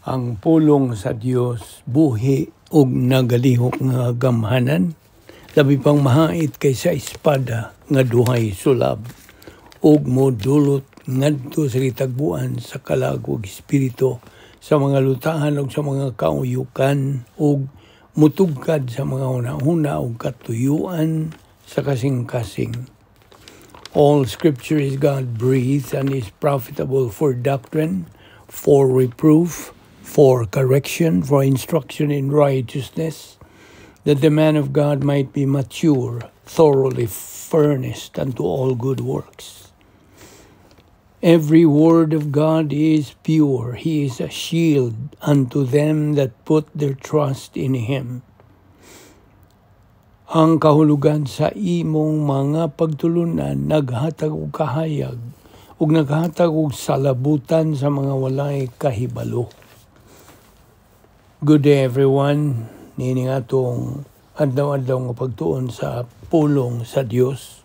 Ang pulong sa Dios buhi ug nagalihok nga gamhanan, labi pang mahait kaysa espada nga duhay sulab, ug modulot ngadto sa gitagbuan sa kalag ug espiritu, sa mga lutahan ug sa mga kauyukan, ug mutugkad sa mga hunahuna ug katuyuan sa kasing-kasing. All scripture is God-breathed and is profitable for doctrine, for reproof, for correction, for instruction in righteousness, that the man of God might be mature, thoroughly furnished unto all good works. Every word of God is pure. He is a shield unto them that put their trust in Him. Ang kahulugan sa imong mga pagtulunan naghatag og kahayag ug naghatag og salabutan sa mga walay kahibalo. Good day, everyone. Niini nga atong adlaw-adlaw nga pagtuon sa pulong sa Dios.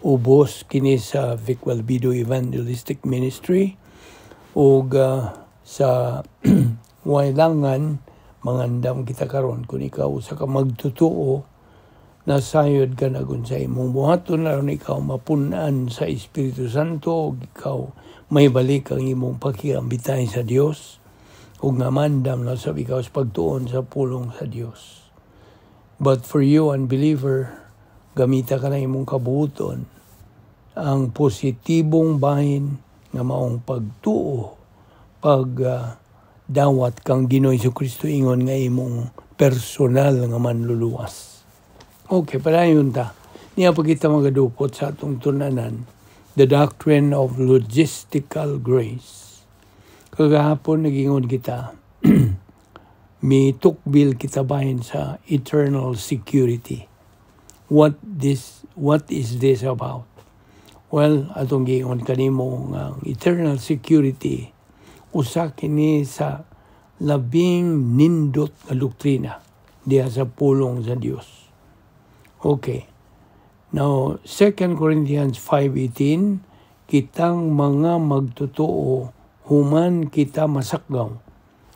Ubos kini sa Vic Balbido Evangelistic Ministry ug sa wailangan mangandam kita karon. Kung ikaw usa ka magtotoo, nasayod ka na kung sa imong buhaton aron ikaw mapun-an sa Espiritu Santo ug ikaw may balik ang imong pakiambitay sa Dios ug nga mandam na sab ikaw sa pagtuon sa pulong sa Dios. But for you, unbeliever, gamita ka na imong kabuoton, ang positibong bahin nga maong pagtuo, pag dawat kang Ginoo Kristo ingon nga imong personal nga manluluwas. Okay, padayon ta. Niya pa kita magadupot sa atong tun-anan, the doctrine of logistical grace. Kagahapon nagingon kita, mitukbil kita bahin sa eternal security. What is this about? Well, atong giingon kanimo nga ang eternal security usa kini sa labing nindot nga doktrina diha sa pulong sa Dios. Okay. Now, 2 Corinthians 5:18, kitang mga magtotoo, human kita masakgaw,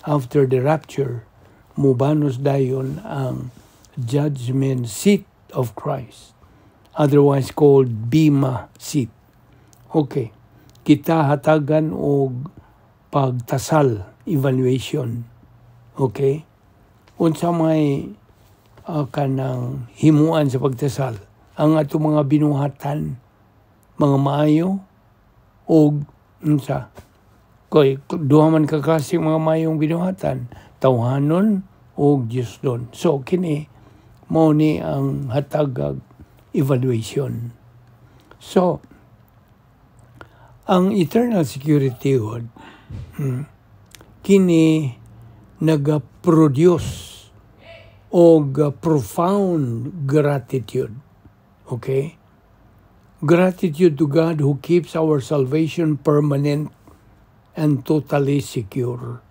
after the rapture, mubanos dayon ang judgment seat of Christ, otherwise called Bema seat. Okay. Kita hatagan og pagtasal, evaluation. Okay? Unsa may kanang himuan sa pagtasal? Ang ato mga binuhatan, mga maayo og unsa? Kay duha man ka klase mga maayong binuhatan, tawhanon og Diosdon. So kini mao ni ang hatagag evaluation. So ang eternal security God, kini naga-produce og profound gratitude. Okay? Gratitude to God who keeps our salvation permanent and totally secure.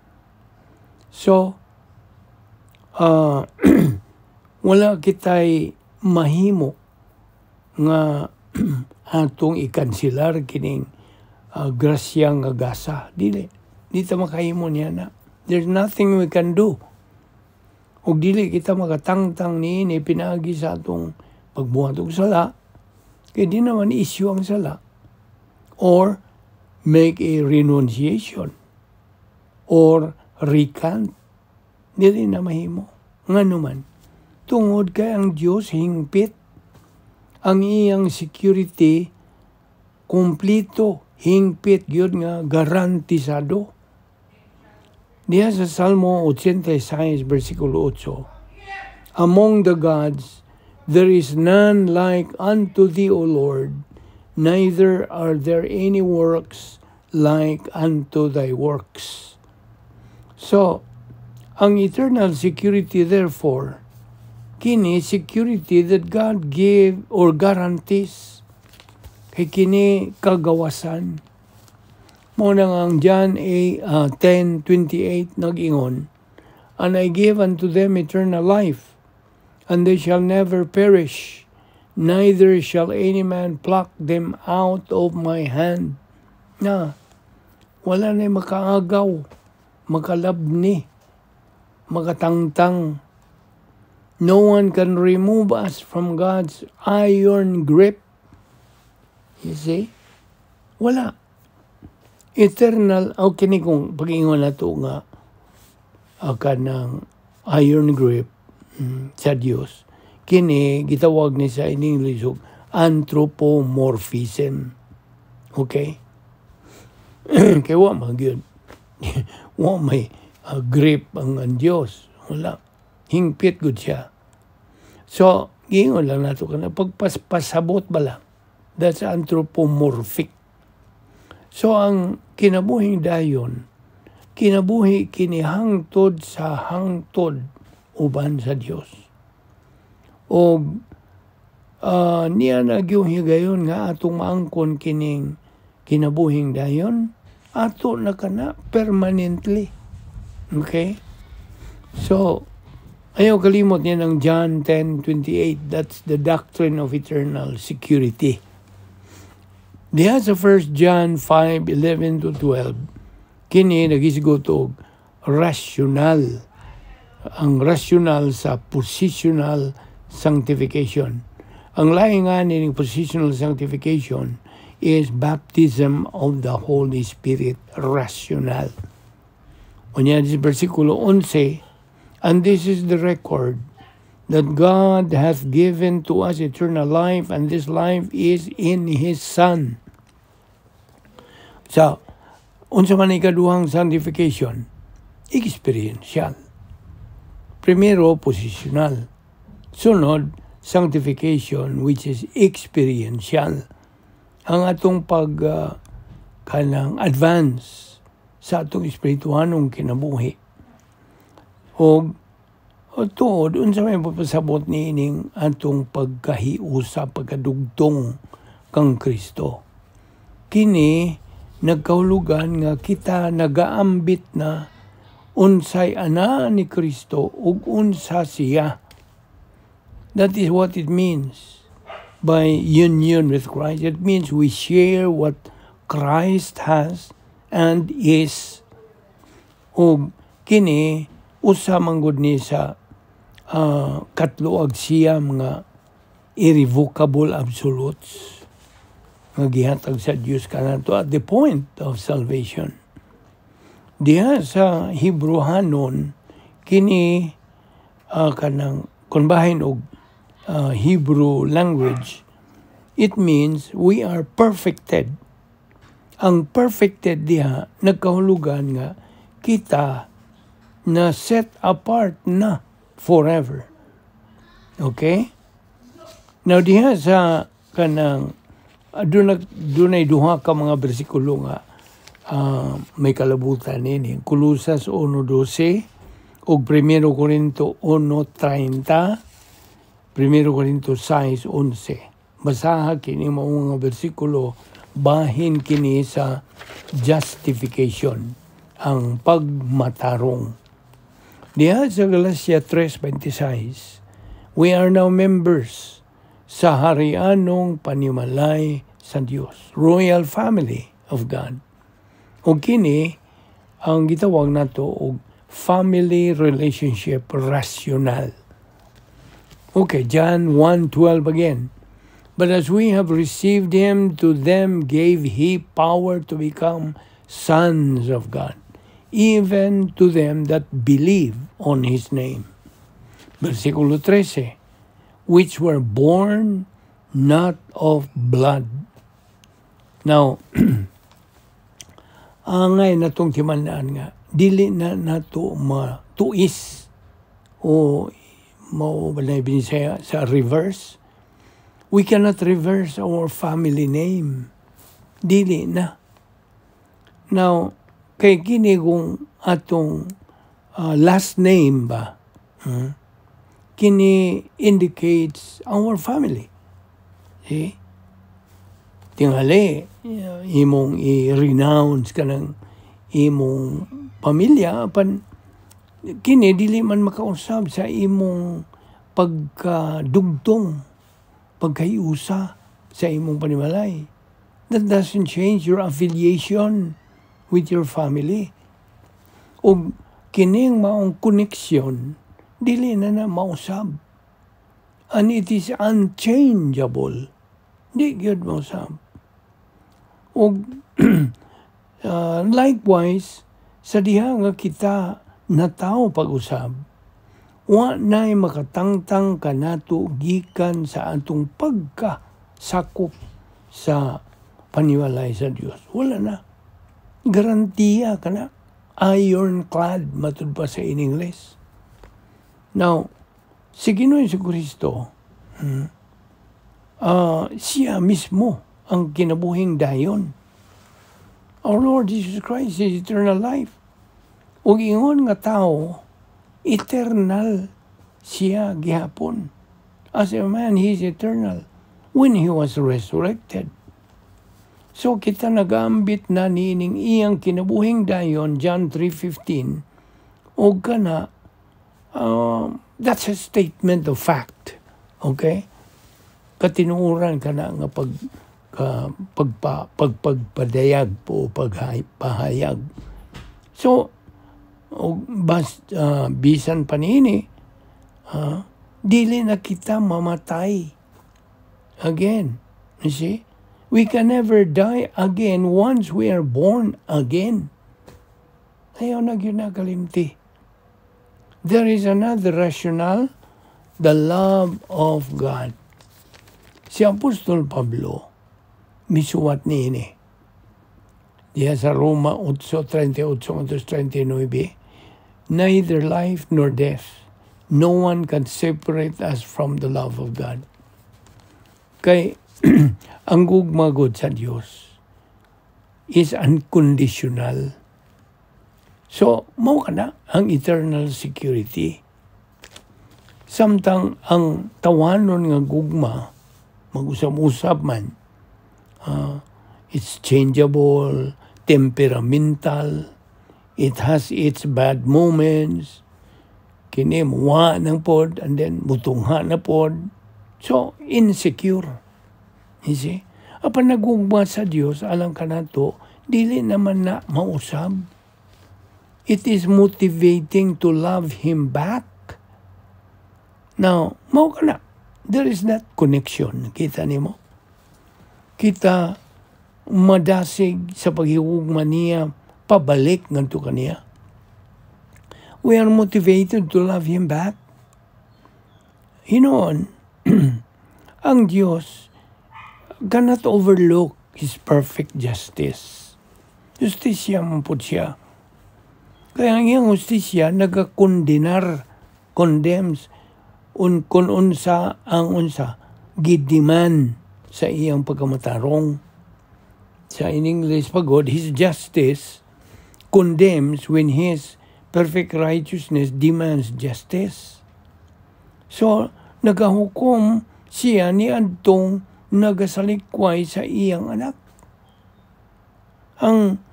So, wala kitay mahimo nga atong ikansilar kining grasya nga gasa. Dili. Di ta makahimo niya na. There's nothing we can do. Ug dili kita makatangtang niini pinaagi sa atong pagbuhat og sala. Kay di naman issue ang sala. Or make a renunciation. Or recant. Dili na mahimo. Ngano man? Tungod kay ang Dios hingpit. Ang iyang security kumplito, hingpit gyud nga garantisado. Diha sa Salmo 86 versikulo 8, "Among the gods there is none like unto thee, O Lord, neither are there any works like unto thy works." So, ang eternal security therefore, kini security that God give or guarantees. Kay kini kagawasan. Mao na nga ang John A, 10:28 nag-ingon, "And I give unto them eternal life, and they shall never perish, neither shall any man pluck them out of my hand." Na, wala na makaagaw Makalabni, makatangtang. No one can remove us from God's iron grip. You see? Wala. Eternal, o kini kung pag-ingon nato nga kanang iron grip sa Dios, kini gitawag ni sa in English og anthropomorphism. Okay? Kay wa man gyud. Wa may grip ang Dios. Wala. Hingpit gud siya. So, giingon lang nato kana pagpaspasabot ba lang. That's anthropomorphic. So, ang kinabuhing dayon, kinabuhi kini hangtod sa hangtod uban sa Dios. O niya na gyud higayon nga atong maangkon kining kinabuhing dayon, ato na kana permanently. Okay? So, ayaw kalimot niya ng John 10:28. That's the doctrine of eternal security. Diha sa 1 John 5:11 to 12, kini nagisgot og rational. Ang rational sa positional sanctification. Ang laing nga ning positional sanctification is baptism of the Holy Spirit rational. Unya sa versikulo 11, "And this is the record, that God hath given to us eternal life, and this life is in His Son." So, unsa man ikaduhang sanctification? Experiential. Primero, positional. Sunod, sanctification, which is experiential. Ang atong pag kanang advance sa atong espirituhanong kinabuhi. O tuod, unsa may papasabot ni ining atong pagkahiusa, pagkadugtong kang Kristo? Kini nagkahulugan nga kita nagaambit na unsay ana ni Kristo ug unsa siya. That is what it means by union with Christ. It means we share what Christ has and is. Ug kini usa man gud ni sa 39 nga irrevocable absolutes nga gihatag sa Dios kanato at the point of salvation. Diha sa Hebrehanon kini kanang kung bahin og Hebrew language, it means we are perfected. Ang perfected diha nagkahulugan nga kita na set apart na forever. Okay? Now diha sa kanang dunay duha ka mga bersikulo nga may kalabutan nini. Kolosas 1:12 ug 1 Corinto 1:30, 1 Corinto 6:11. Basaha kini mao mga bersikulo, bahin kini sa justification, ang pagmatarong. Diha sa Galatia 3:26, we are now members sa harianong panimalay sa Dios, royal family of God. O kini ang gitawag nato og family relationship rational. Okay, John 1:12 again. "But as we have received him, to them gave he power to become sons of God, even to them that believe on his name." Versículo 13, "which were born not of blood." Now, angay natong timan-an nga, dili na nato matuis o mao ba na Binisaya sa reverse. We cannot reverse our family name. Dili na. Now, kay kini kung atong last name ba, kini indicates our family. See? Tingali, imong i-renounce ka ng imong pamilya, pan kini dili man makausab sa imong pagkadugtong, pagkahiusa sa imong panimalay. That doesn't change your affiliation with your family. Ug kining maong koneksyon dili na na mausab. And it is unchangeable. Di gyud mausab. Ug likewise, sa diha nga kita natawo pag-usab, wa na'y makatangtang kanato gikan sa atong pagkasakop sa paniwalay sa Dios. Wala na. Garantiya ka na. Ironclad, matud pa sa in English. Now, si Ginoong Kristo, siya mismo ang kinabuhing dayon. Our Lord Jesus Christ is eternal life. Ug ingon nga tao, eternal siya gihapon. As a man, he is eternal when he was resurrected. So kita nagambit na niining iyang kinabuhing dayon, John 3:15, og kana, that's a statement of fact. Okay? Katinuoran kana nga pag ka, pagpa, pagpagpadayag po pagpahayag. So, og bas, bisan pa niini, dili na kita mamatay. Again, you see? We can never die again once we are born again. Ayaw na gyud na kalimti. There is another rationale, the love of God. Si Apostol Pablo, misuwat niini. Diya sa Roma 8:38-39, "Neither life nor death, no one can separate us from the love of God." Kay ang gugma gud sa Dios is unconditional. So, mao kana ang eternal security. Samtang ang tawanon nga gugma, mag-usab-usab man, it's changeable, temperamental, it has its bad moments, kini muwa nang pod, and then mutungha na pod. So, insecure. You see? Apan nagugma sa Dios alang kanato, dili naman na mausab. It is motivating to love Him back. Now, mao kana. There is that connection. Kita nimo? Kita madasig sa paghigugma niya pabalik ngadto kaniya. We are motivated to love Him back. Hinuon, ang Diyos cannot overlook His perfect justice. Justisya man pod siya. Kaya ang iyang hustisya nagakondenar, condemns, kun unsa ang unsa, gidiman sa iyang pagkamatarong. Sa in English pagod, His justice condemns when His perfect righteousness demands justice. So, nagahukom siya ni adtong nagasalikway sa iyang anak. Ang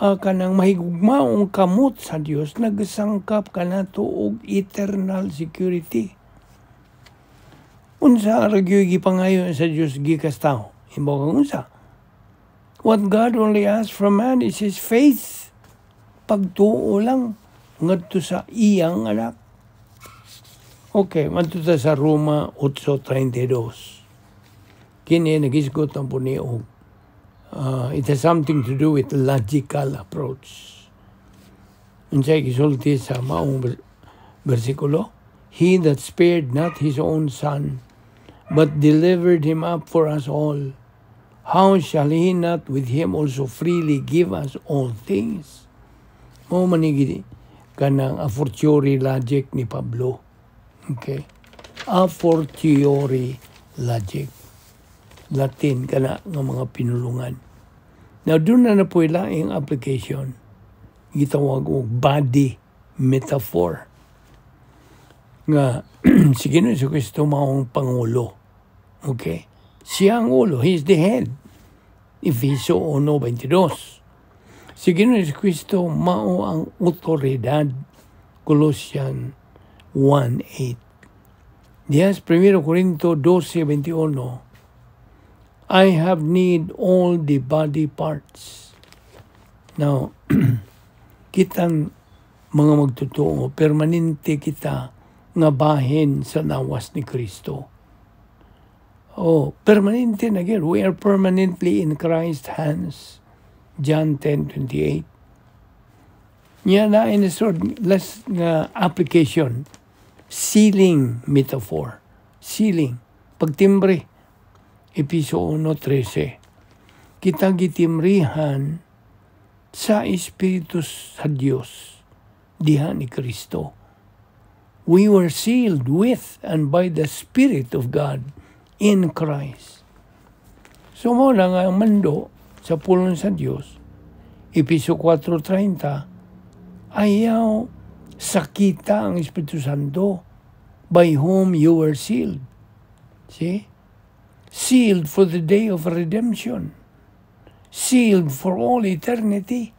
kanang mahigugmaong kamot sa Dios nagasangkap kanato og eternal security. Unsa ra gyud gipangayo sa Dios gikas tao? Hibaw kang unsa? What God only asks from man is his faith. Pagtuo lang ngadto sa iyang anak. Okay, madto ta sa Roma 8:32. Kini nagisgot ang po ni og it has something to do with logical approach. Unsay gisulti sa maong bersikulo? "He that spared not his own son, but delivered him up for us all, how shall he not with him also freely give us all things?" Mao man ni kanang a fortiori logic ni Pablo. Okay? A fortiori logic. Latin kana nga mga pinulungan. Now, duna na poy laing application. Gitawag og body metaphor. Nga, si Ginoong Kristo maong Pangulo. Okay? Siya ang ulo. He is the head. Efeso 1:22. Si Ginoong Kristo mao ang otoridad. Colossians 1:8. Diya sa 1 Corinto 12:21, "I have need all the body parts." Now, kitang Mga magtotoo, permanente kita nga bahin sa lawas ni Kristo. Oh, permanente na gyud. We are permanently in Christ's hands. John 10:28. Nya na in a sort less nga application, sealing metaphor. Sealing. Pagtimbre. Episo 1:13. Kita gitimrihan sa Espiritu sa Dios diha ni Kristo. We were sealed with and by the Spirit of God in Christ. So mao na nga ang mando sa pulong sa Dios, Episo 4:30, ayaw sakita ang Espiritu Santo by whom you were sealed. See? Sealed for the day of redemption. Sealed for all eternity.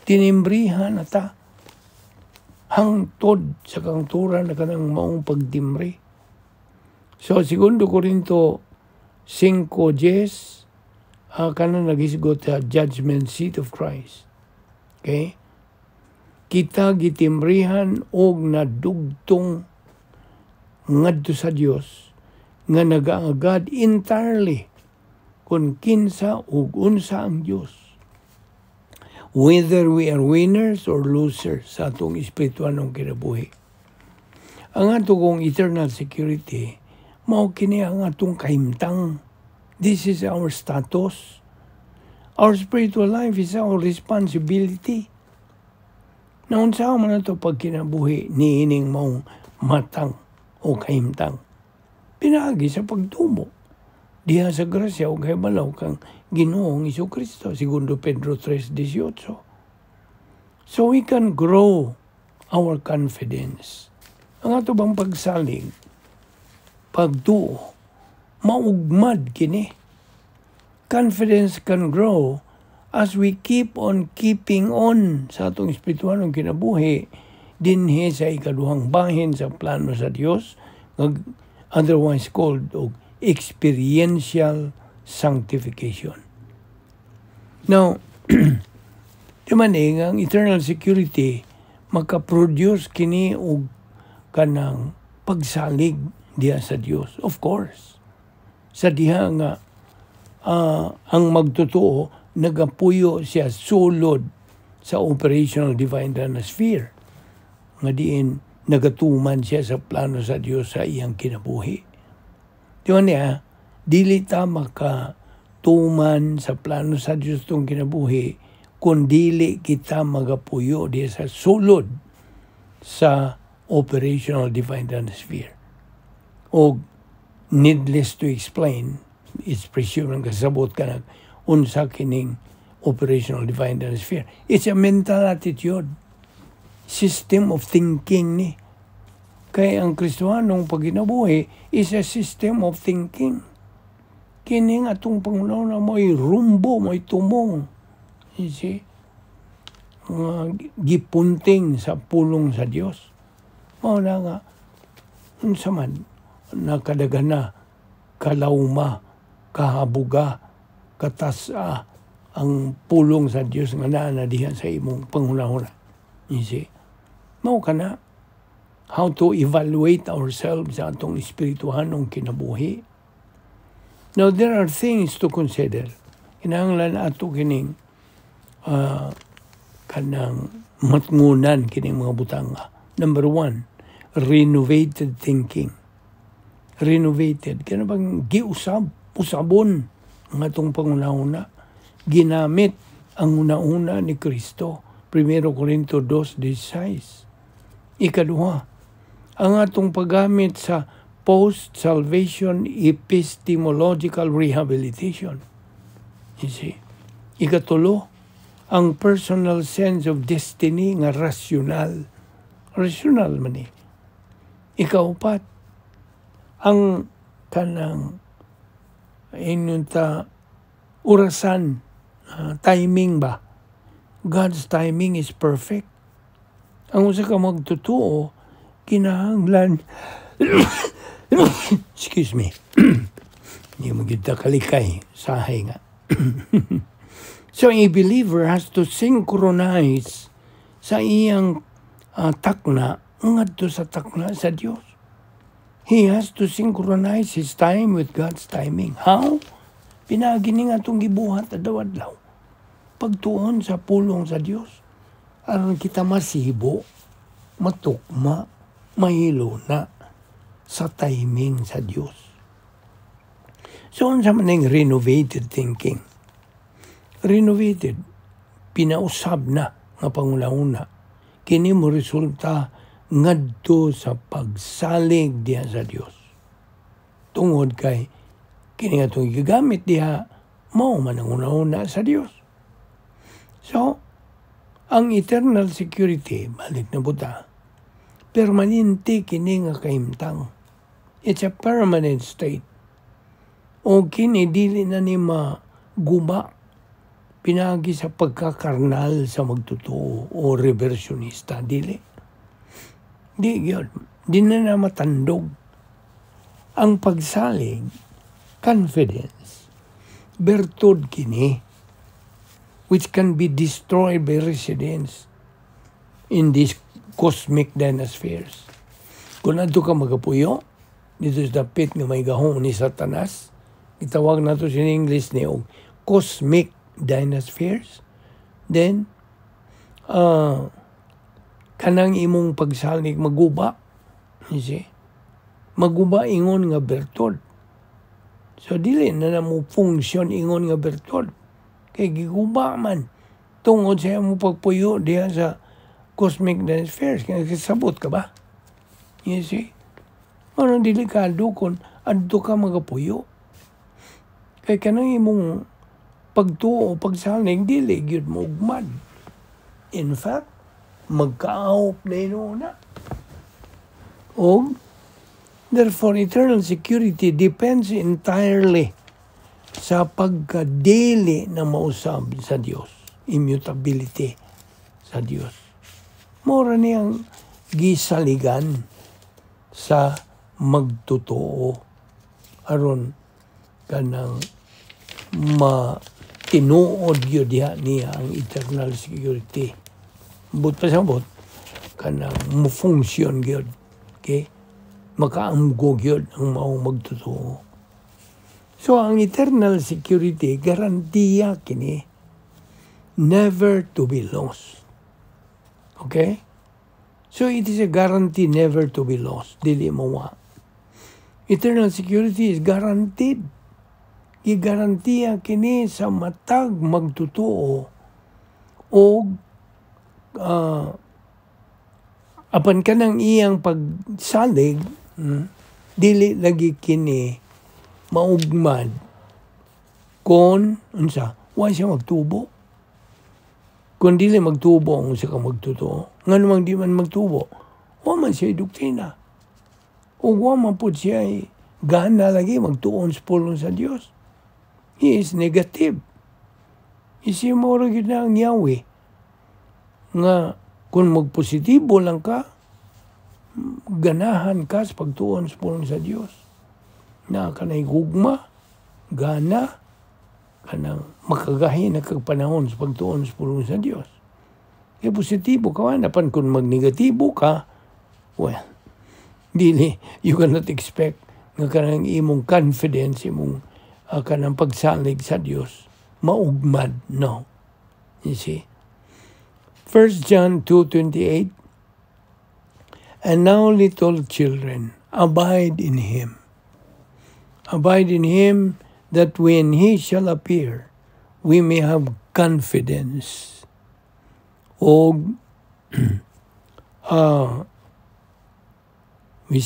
Tinimbrihan na ta. Hangtod sa kangturan na kanang maong pagtimbre. So, segundo Corinto 5:10, kanang nagisgot sa judgment seat of Christ. Okay? Kita gitimbrihan og nadugtong ngadto sa Dios nga nagaagad entirely kung kinsa ug unsa ang Dios. Whether we are winners or losers sa atong espiritualong kinabuhi. Ang ato kong eternal security, mao kini ang atong kahimtang. This is our status. Our spiritual life is our responsibility. Naunsa man ato pagkinabuhi niining maong matang o kahimtang? Pinaagi sa pagtumo diha sa grasya ug kahibalaw kang Ginoong Kristo, segundo Pedro 3:18. So we can grow our confidence. Ang ato bang pagsalig, pagtuo, maugmad kini. Confidence can grow as we keep on keeping on sa atong espiritualong kinabuhi dinhi sa ikaduhang bahin sa plano sa Dios, otherwise called og experiential sanctification. Now, di man eh, ang eternal security maka-produce kini og kanang pagsalig diha sa Dios. Of course. Sa diha nga ang magtotoo nagapuyo siya sulod sa operational divine sphere nga diin nagatuman siya sa plano sa Dios sa iyang kinabuhi. Di ba niya, dili ta makatuman sa plano sa Dios tong kinabuhi kung dili kita magapuyo diha sa sulod sa operational divine sphere. O needless to explain, it's presumed kasabot ka na unsa kining operational divine sphere. It's a mental attitude, system of thinking ni. Kay ang Kristohanong pagkinabuhi is a system of thinking. Kining atong panghunahuna mo'y rumbo, mo'y tumong. You see? Nga gipunting sa pulong sa Dios. Mao na nga, unsa man, nakadagana, kalawma, kahabuga, katasa, ang pulong sa Dios nga naa na diha sa imong panghunahuna. You see? Mao kana how to evaluate ourselves sa atong espirituhanong kinabuhi. Now, there are things to consider. Kinahanglan ato kining kanang matngunan kining mga butanga. Number one, renovated thinking. Renovated. Kana bang giusab, usabon ang atong panghunahuna. Ginamit ang hunahuna ni Kristo. 1 Corinto 2:16. Ikaduha, ang atong paggamit sa post-salvation epistemological rehabilitation. You see? Ikatulo, ang personal sense of destiny nga rational. Rational man eh. Ikaupat, ang kanang ingon ta orasan, timing ba? God's timing is perfect. Ang usa ka magtotoo, kinahanglan, excuse me, hindi mo kita kalikay, sahay nga. So a believer has to synchronize sa iyang takna ngadto sa takna sa Dios. He has to synchronize his time with God's timing. How? Pinaagi ni nga atong gibuhat adlaw-adlaw. Pagtuon sa pulong sa Dios. Aron kita masibo, matukma, mahilo na sa timing sa Dios. So, unsa man ning renovated thinking? Renovated, pinausab na nga panghunahuna. Kini mo resulta ngadto sa pagsalig diha sa Dios. Tungod kay kini nga atong gigamit diha mao man ang hunahuna sa Dios. So, ang eternal security, balik na buta, permanente kini nga kahimtang. It's a permanent state. O kini dili na ni maguba pinaagi sa pagkakarnal sa magtotoo o reversionista. Dili. Di yun. Di na na matandog. Ang pagsalig, confidence, bertud kini, which can be destroyed by residence in these cosmic dynaspheres. Kung adto ka magapuyo, dito sa dapit nga may gahom ni Satanas, itawag nato sa English ni og cosmic dynaspheres, then kanang imong pagsalig maguba. You see? Maguba ingon nga bertud. So dili na na mo function ingon nga bertud. Kay giguba man tungod sa imong pagpuyo diha sa cosmic dynaspheres. Kaya kasabot ka ba? You see? Ano, delikado kung adto ka magapuyo. Kay kanang imong pagtuo, pagsalig, dili gyud mo ugmad. In fact, magkaawop na inuuna. Og, therefore, eternal security depends entirely sa pagkadili na mausab sa Dios. Immutability sa Dios. Mora niyang gisaligan sa magtotoo aron kanang ma tinuod gyud diha niya ang eternal security. But pa sabot kanang mo function gyud. Okay? Makaamgo gyud ang maong magtotoo. So ang eternal security, garantiya kini never to be lost. Okay? So it is a guarantee never to be lost. Dili mawa. Eternal security is guaranteed. Gigarantiya kini sa matag magtotoo og apan kanang iyang pagsalig, dili lagi kini maugmad kon unsa, wa siya magtubo. Kung dili magtubo ang usa ka magtotoo, ngano mang di man magtubo? Wa man siya doktrina ug wa man pud siya gana lagi magtuon sa pulong sa Dios. He is negative. Isi mo ra gyud na ang Yahweh nga kung magpositibo lang ka, ganahan ka sa pagtuon sa pulong sa Dios. Na kanay gugma, gana, kanang makagahi na kag panahon sa pagtuon sa pulong sa Dios. E positibo ka man, apan kung magnegatibo ka, well, dili, you cannot expect nga kanang imong confidence, imong kanang pagsalig sa Dios, maugmad, no. You see? 1 John 2:28. And now, little children, abide in Him. Abide in Him, that when He shall appear, we may have confidence. O we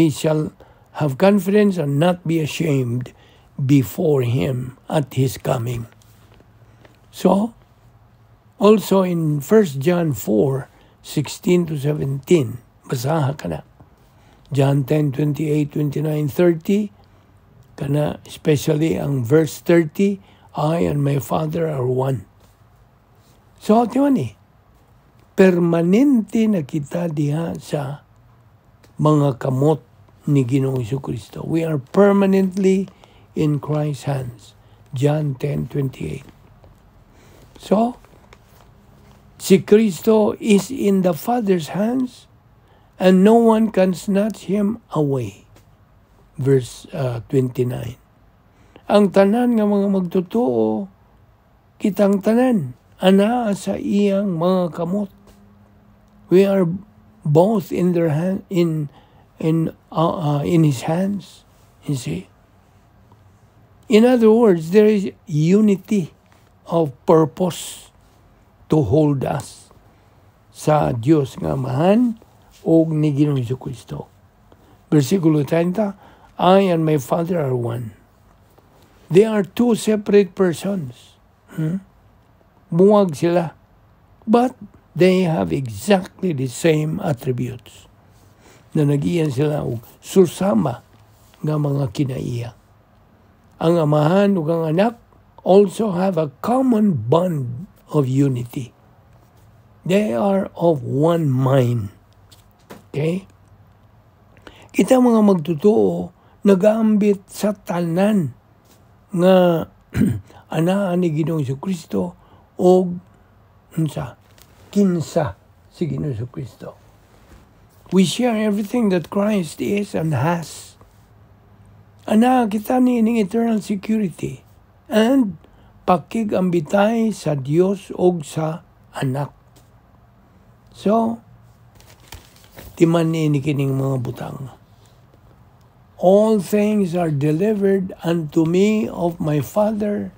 shall have confidence and not be ashamed before Him at His coming. So, also in 1 John 4, 16 to 17, basaha ka na. John 10, 28, 29, 30, kana especially ang verse 30, "I and my Father are one." So, di ni, permanente na kita diha sa mga kamot ni Ginoong Kristo. We are permanently in Christ's hands. John 10:28. So, Si Kristo is in the Father's hands and no one can snatch him away. Verse 29. Ang tanan nga mga magtotoo, kitang tanan, anaa sa iyang mga kamot. We are both in their hand, in his hands. You see. In other words, there is unity of purpose to hold us sa Dios nga Amahan og ni Ginoong Kristo. Versikulo 30, "I and my Father are one." They are two separate persons. Buwag sila. But they have exactly the same attributes. Na nagiyan sila og susama nga mga kinaiya. Ang Amahan ug ang Anak also have a common bond of unity. They are of one mind. Okay? Kita mga magtotoo nagaambit sa tanan nga anaa ni Ginoong Kristo og unsa kinsa si Ginoong Kristo. We share everything that Christ is and has. Anaa kita ni ining eternal security and pakigambitay sa Dios og sa Anak. So, timan ni kining mga butang. "All things are delivered unto me of my Father,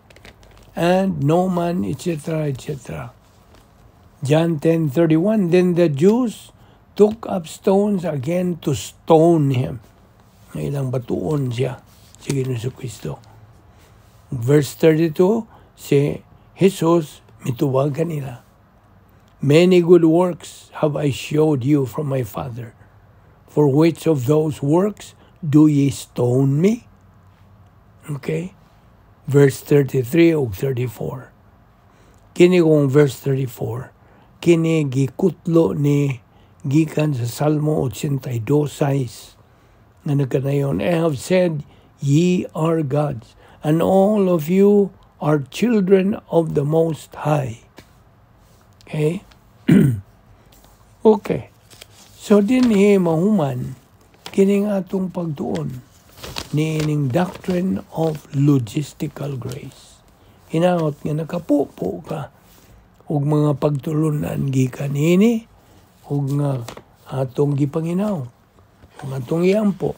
and no man," etc., etc. John 10:31, "Then the Jews took up stones again to stone him." Nga ilang batuon siya, si Ginoong Kristo. Verse 32, si Jesus mitubag kanila, "Many good works have I showed you from my Father. For which of those works do ye stone me?" Okay? Verse 33 o 34. Kini kung verse 34, kini gikutlo ni gikan sa Salmo 82:6 nga nagkanayon, "I have said, ye are gods, and all of you are children of the Most High." Okay? Okay. So dinhi mahuman kining atong pagtuon niining doctrine of logistical grace. Hinaot nga nakapupo ka og mga pagtulunan gikan niini ug nga atong gipanginaw ug atong iampo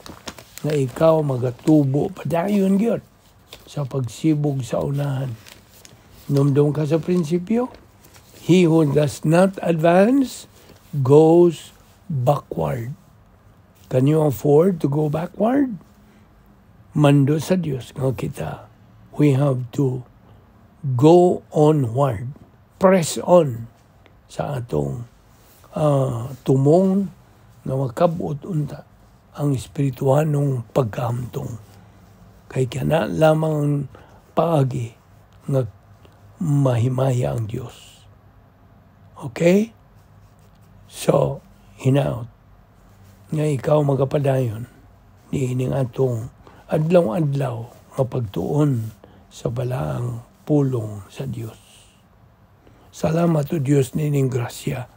nga ikaw magatubo padayon gyud sa pagsibog sa unahan. Numdum ka sa prinsipyo, he who does not advance goes backward. Can you afford to go backward? Mando sa Dios nga kita, we have to go onward, press on sa atong tumong nga makabot unta ang espirituhanong pagkahamtong. Kay kana lamang ang paagi nga mahimaya ang Dios. Okay? So, hinaot nga ikaw magapadayon niining atong adlaw-adlaw nga pagtuon sa balaang pulong sa Dios. Salamat o Dios nining grasya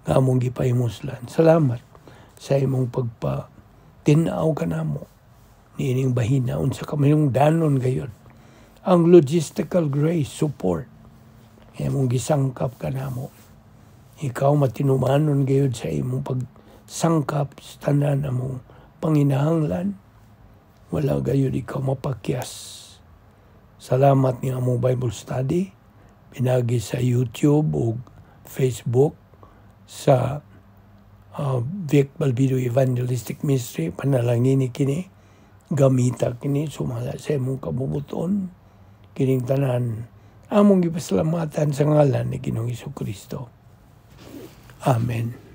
nga among gipahimuslan. Salamat sa imong pagpa tin-aw kanamo niining bahina unsa ka danon gayod ang logistical grace support imong gisangkap kanamo. Ikaw matinumanon gayud sa imong pagsangkap sa tanan among panginahanglan. Wala gayud ikaw mapakyas. Salamat ni among Bible study pinagi sa YouTube o Facebook sa Vic Balbido Evangelistic Ministry. Panalangini kini, gamita kini sumala sa imong kabubuton. Kining tanan among gipasalamatan sa ngalan ni Ginoong Kristo. Amen.